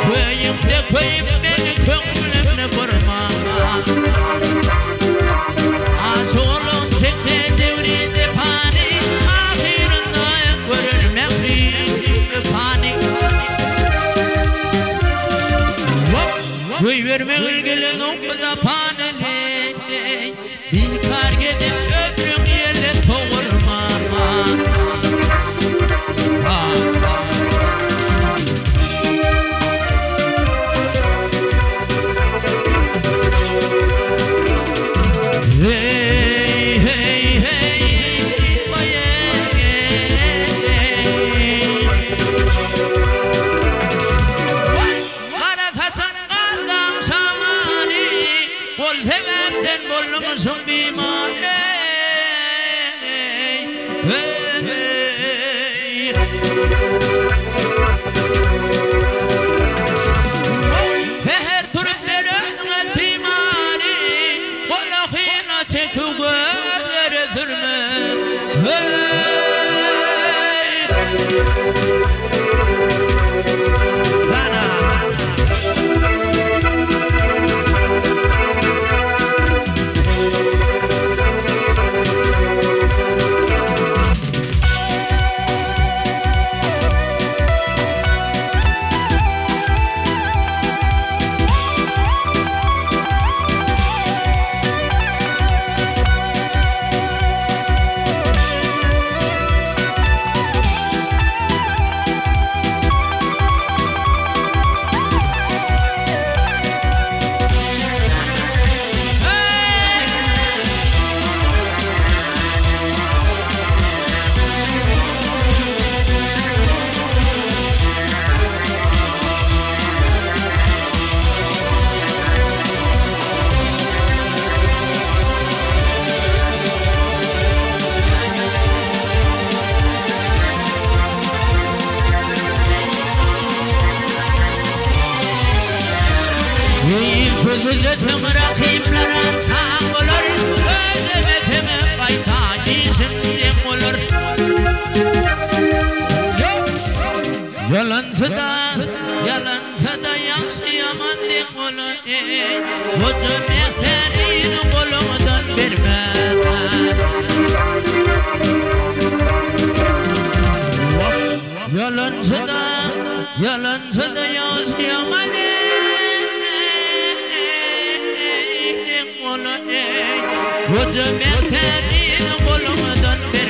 Köýüňde köýüp meni köňlümni burma. Aşygylyň çekse jebri jepany, Ahyrynda görer mähri wepany. Goýbermegil gelenok zapany, Bikar gezip ömrüň ýele sowurma. Hey hey hey Gara saçan gardaň şamaly Bol sebäpden bolduňyşyň bimar eý eý. Säher turup bereniňe timary Golahyna çekip gözlere sürme eý. Sözüde soň rakyplara taň bolar, Özüme seňe gaýta işim deň bolar. Ýalançyda, ýalançyda ýagşy ýaman deň bolar, eý, Goja mätärini goluňdan berme. Ýalançyda, ýalançyda ýagşy ýaman eý, deň bolar, eý, Goja mätärini goluňdan berme.